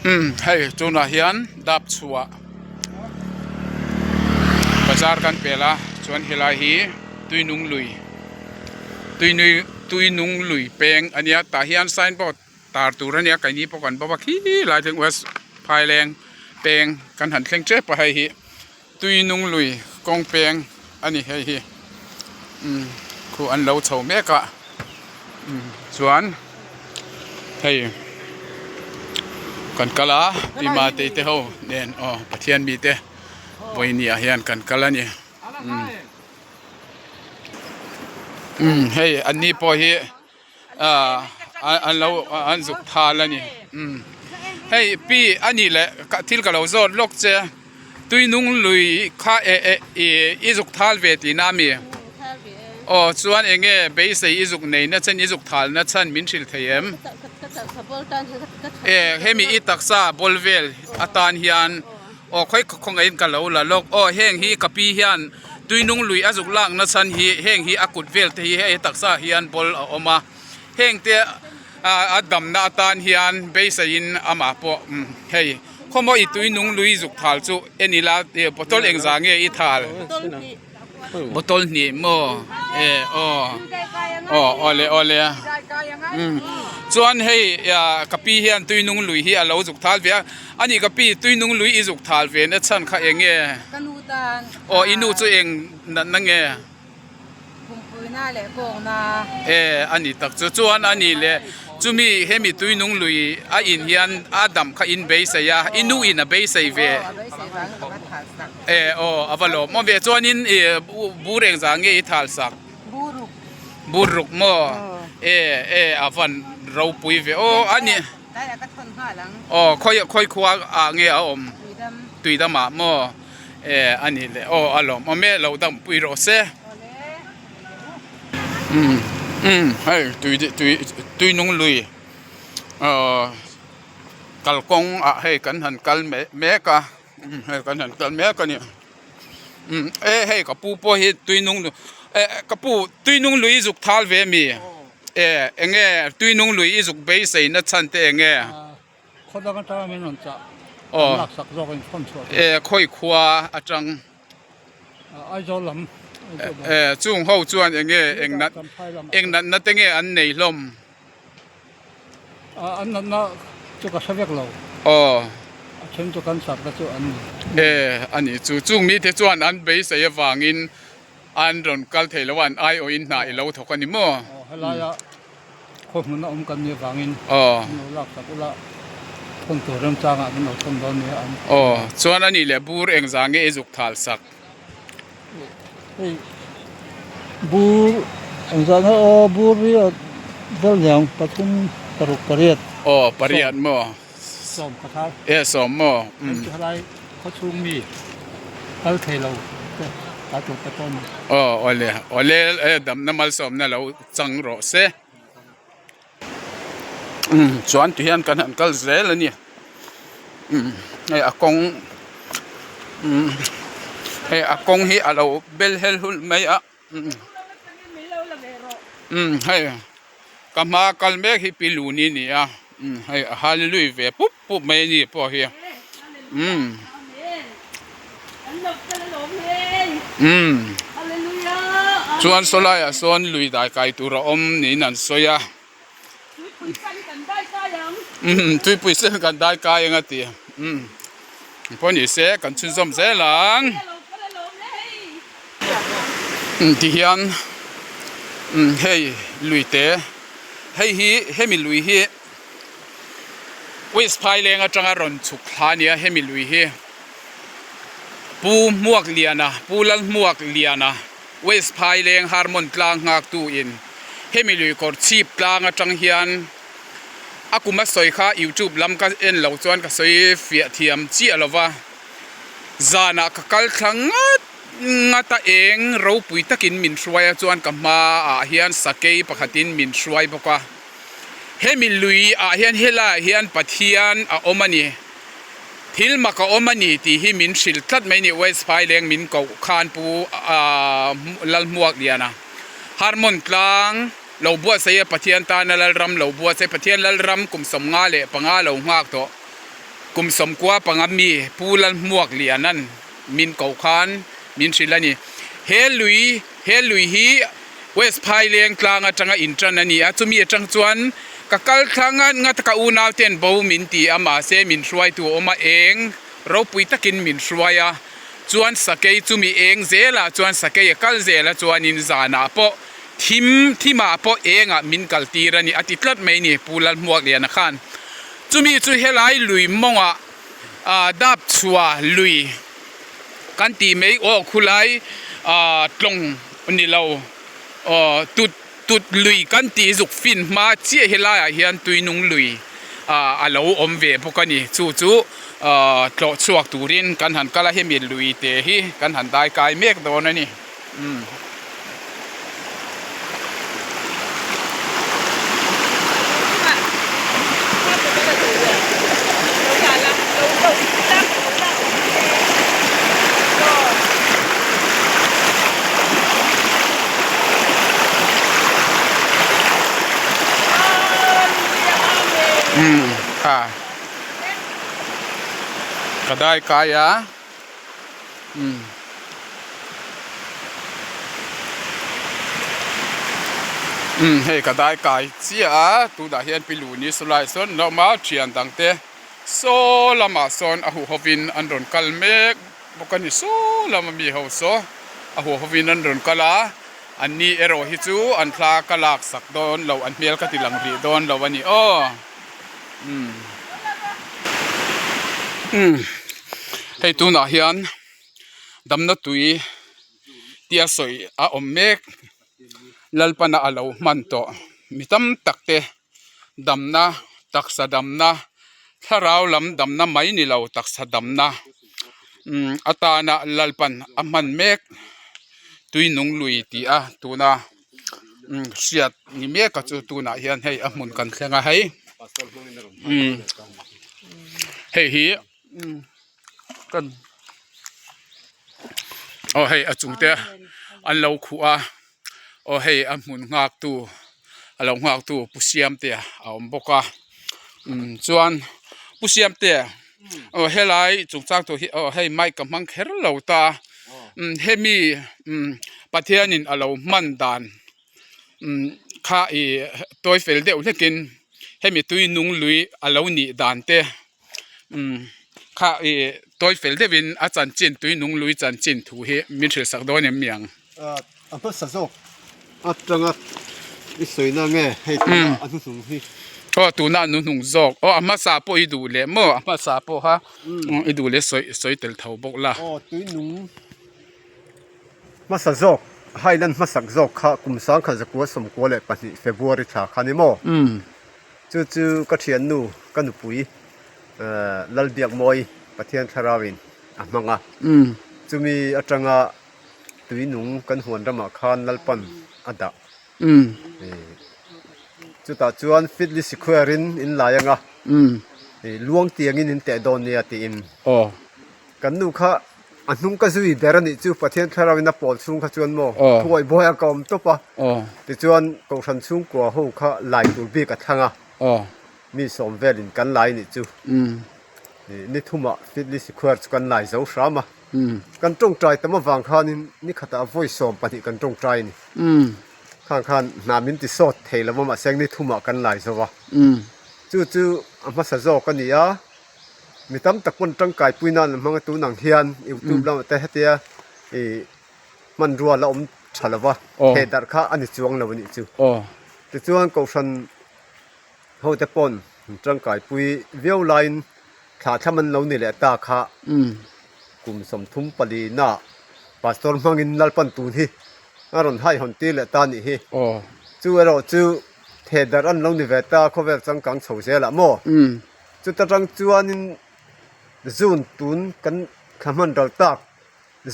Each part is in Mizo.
Umm hei tunah hian dap chhuah bazar kan pel a chuan helai hi tuinung lui tuinui tuinung lui peng a nia tah hian sign board tar tur a nia keini pawh kan bawk a khi lai thleng west phaileng peng kan han thleng tep a hei hi. Tui nung lui kawng peng a ni hei hi umm khu an lo chho mek a umm chuan hei kan kal a Pima tei te ho nen aw Pathian mite vawiini ah hian kan kal a ni umm umm hei an ni pawh hi. ah an lo an zuk thal a ni umm hei pi a nih leh thil ka lo zawt lawk che tui nung lui kha eh eh ih i zuk thal ve tihna a mi aw chuan eng nge beisei i zuk nei na chen i zuk thal na chhan min hrilh thei em eh hemi i taksa bawl vel atan hian. Aw khawi khawngaihin ka lo la lawk. Aw heng hi ka pi hian tuinung lui a zuk lak na chhan hi heng hi a kut vel te hi hei taksa ah hian bawl a awm a heng te a damna atan hian beiseiin amah pawh hei khawmaw i tuinung lui zuk thal chu en ila bottle engzah nge i thal. Bottle hnih maw e aw aw awle awle umm chuan hei ah ka pi hian tui nung lui hi a lo zuk thal ve a ani ka pi tui nung lui i zuk thal ve na chhan kha eng nge aw i nu chu eng natna nge. E a ni tak chu chuan a ni leh chumi hemi tuinung lui a in hian a dam kha in beisei a i nu in a beisei ve e aw a va lawm awm ve chuanin i bur engzah nge i thal sak bur ruk maw e e a van ropui ve aw a ni aw khawi khawi khua ah nge a awm tuidam ah maw. E a nih leh aw a lawm awm e lo dam pui rawh se umm umm hei tui tui tui nung lui ahh kalkawng ah hei kan han kal mek mek a hei kan han kal mek a ni umm e hei ka pu pawh hi tui nung eh ka pu tui nung lui zuk thal ve ami e eng nge tui nung lui i zuk beisei na chhan te eng nge. Khaw dang atanga min rawn chah an lak sak zawk in thawn chhuah tur. E khawi khua atang. Aizawl lam. E chung ho chuan eng nge eng nat eng natna te nge an nei hlawm. An natna chu ka hre vek lo. Aw. A then chu cancer te chu an ni. E a nih chu chung mite chuan an beisei avangin an rawn kal thei lo a an aiawhin hna i lo thawk a ni maw. Aw helaia. Khaw hmun a awm kan nih avangin min lo lak tak ula thawn tur remchangah min lo thawn dawn nia an. Aw, chuan a nih leh bur engzah nge i zuk thal sak? Hei bur engzah nge aw bur hi a vel niang pathum paruk pariat. Aw pariat maw? Sawm ka thar. E sawm maw? Hei chu helai khaw chhung mi kal thei lo te ta tur te pawh a ni. Aw awle awle e damna malsawmna lo chang rawh se. Umm chuan ti hian kan han kal zel a ni umm hei a kawng umm hei a kawng hi a lo bel hel hulh mai a umm umm hei ka hma kal mek hi pi luni a ni a umm hei a hallelui ve pup pup mai a ni pawh hi umm umm chuan saw laiah sawn lui dai kai tur a awm niin an sawi a umm tuipui sen kan dai kai ang a ti umm pawh ni se kan chhunzawm zel ang umm tihian umm hei lui te hei hi hemi lui hi. West Phaileng atanga rawn chhuk thla a nia hemi lui hi Pu Hmuakliana Pu Lalhmuakliana West Phaileng Harmon tlang nghaktu in hemi lui kawr chhip tlang atang hian a kum a sawi kha youtube lam ka en lo chuan ka sawi fiah thiam chiah lo va zanah ka kal thla ngat ngat a eng ropui takin min hruai a chuan ka hmaah hian sakei pakhatin min hruai bawk a. Hemi lui ah hian helaiah hian Pathian a awm a ni, thil mak a awm a ni tih hi min hrilh tlat mai a ni West Phaileng min koh khan Pu Lalhmuakliana Harmon tlang lo buatsaih a Pathian tana Lalram lo buatsaih Pathian Lalram kum 55 lo nghak tawh. Kum 95 mi Pu Lalhmuakliana'n min ko khan min hrilh a ni. He lui he lui hi West Phaileng tlang atanga intan a ni a, chumi atang chuan ka kal thlang a, nga taka unau ten bo min ti a, mahse min hruaitu a awm a, eng ropui takin min hruai a, chuan sakei chumi eng zelah chuan sakei a kal zel a, chuanin zanah pawh thim thimah pawh engah min kal tir a ni a ti tlat mai ni Pu Lalhmuakliana khan. Chumi chu helai lui mawngah ah dap chhuah lui kan tih mai aw khulai ah tlawng ni lo aw tut tut lui kan tih zuk fin hma chiah helai ah hian tuinung lui ah a lo awm ve bawk a ni chu chu ah tlawh chhuak turin kan han kal a hemi lui te hi kan han dai kai mek dawn a ni umm. Umm a ka dai kai a. Umm. Umm hei ka dai kai chiah a tunah hian pi luni saw lai sawn an awm a thian dang te saw lamah sawn a huhovin an rawn kal mek bawk a ni saw lama mi ho saw a huhovin an rawn kal a an ni erawh hi chu an thla ka lak sak dawn lo an hmel ka ti lang rih dawn lo a ni aw. Umm umm hei tunah hian damna tui tia sawi a awm mek lalpana a lo hman tawh mi tam tak te damna taksa damna thlarau lam damna mai ni lo taksa damna umm atana lalpan a hman mek tui nung lui tih a tuna. Umm hriat ni mek a chu tunah hian hei a hmun kan thleng a hei umm hei hi umm kan aw hei a chung te an lo khuh a aw hei a hmun nghak tu a lo nghak tu pu siamtea a awm bawk a umm chuan pu siamtea aw helai chungchang tur hi aw hei mic ka hmang kher lo ta umm hemi umm Pathianin a lo hman dan umm kha ih tawi fel deuh hlekin hemi tui nung lui a lo nih dan te umm kha ih tawi fel deuhin a chanchin tui nung lui chanchin thu hi min hrilh sak dawn em niang. A hmasa zawk atanga i sawina nge hei tuna a hnuhnung hi. Aw tuna a hnuhnung zawk aw a hmasa pawh i duh leh maw a hmasa pawh kha i duh leh sawi sawi tel tho bawk la. Aw tuinung hmasa zawk Highland hmasak zawk kha kum 1992 February thla kha ni maw? Chu chu ka thiannu ka nupui Lalbiakmawi Pathian thlarauin a hmang a. Chumi atanga Tui nung kan huan ramah khan Lalpan a dah. Chutah chuan Fidli Square in in lai anga luang tiangin in teh dawn nia tiin. Kan nu kha a hnung ka zui ber a nih chu Pathian thlarauin a pawl chhung kha chuan maw thuawih buai a ka awm tawp a. Tichuan Kohhran chhungkua ho kha lai tur bik a thlang a. Mi sawm velin kan lai nih chu. Ni thumah Fidli Square chu kan lai zo hram a. Kan tawngtai tam avang khanin ni khatah vawi 12 kan tawngtai a ni. Khang khan hna min ti sawt thei lo a mahse ni thumah kan lai zo a. Chu chu a hmasa zawk a ni a, mi tam tak pawn tangkai pui nan an hmang a tun ang hian youtube lamah te hetia ih hmanrua la awm tha lo va, theh darh kha a ni chuang lo a nih chu. Tichuan Kohhran Hote pawn tangkai pui viau laiin thla thlam an lo ni leh ta kha kum 34 na pastor hmangin Lalpan tun hi a rawn haihawn tir leh ta nih hi. Chu erawh chu theh darh an lo ni ve ta khawvel changkang chho zelah maw? Chuta tang chuanin June tun kan thla hman ral tak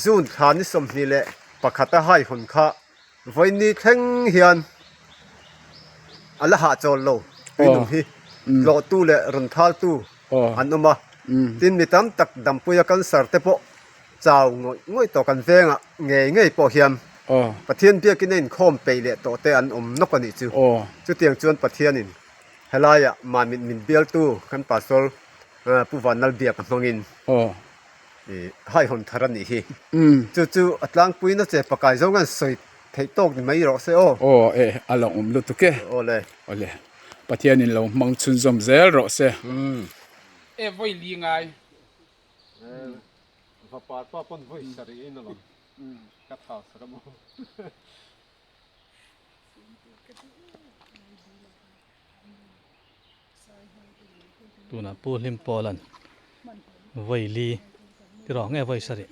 June thla ni 21 a haihawn kha Vawiin ni thleng hian a la hahchawl lo tuinung hi tlawhtu leh rawn thaltu an awm a, tin mi tam tak dampuia cancer te pawh chau ngawih ngawih tawh kan vengah ngei ngei pawh hian Pathian biakin a inkhawm peih leh tawh te an awm nawk a nih chu. Chutiang chuan Pathianin helaiah mamit min bialtu kan pastor. Pu Vanlalbiaka hmangin Haihawn thar a nih hi. Chu chu a tlangpuiin a che pakai zawng an sawi theih tawk ni mai rawh se aw. Aw e, a lo awm lutuk e. Aw le. Aw le. Pathianin lo hmang chhunzawm zel rawh se. E vawi li ngai. Vapar pa pawn vawi sarih in alawm ka thau sak a maw. Tunah Pu Hlim Pawla'n vawi li ti rawh nge vawi sarih?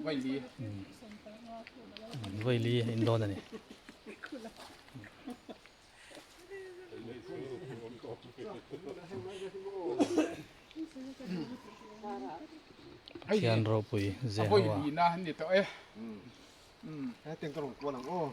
Vawi li. Vawi li a in dawn a ni. Pathian ropui Zehoa. Vawi li na ni tawh e. Hetiang ka rawn kual ang aw.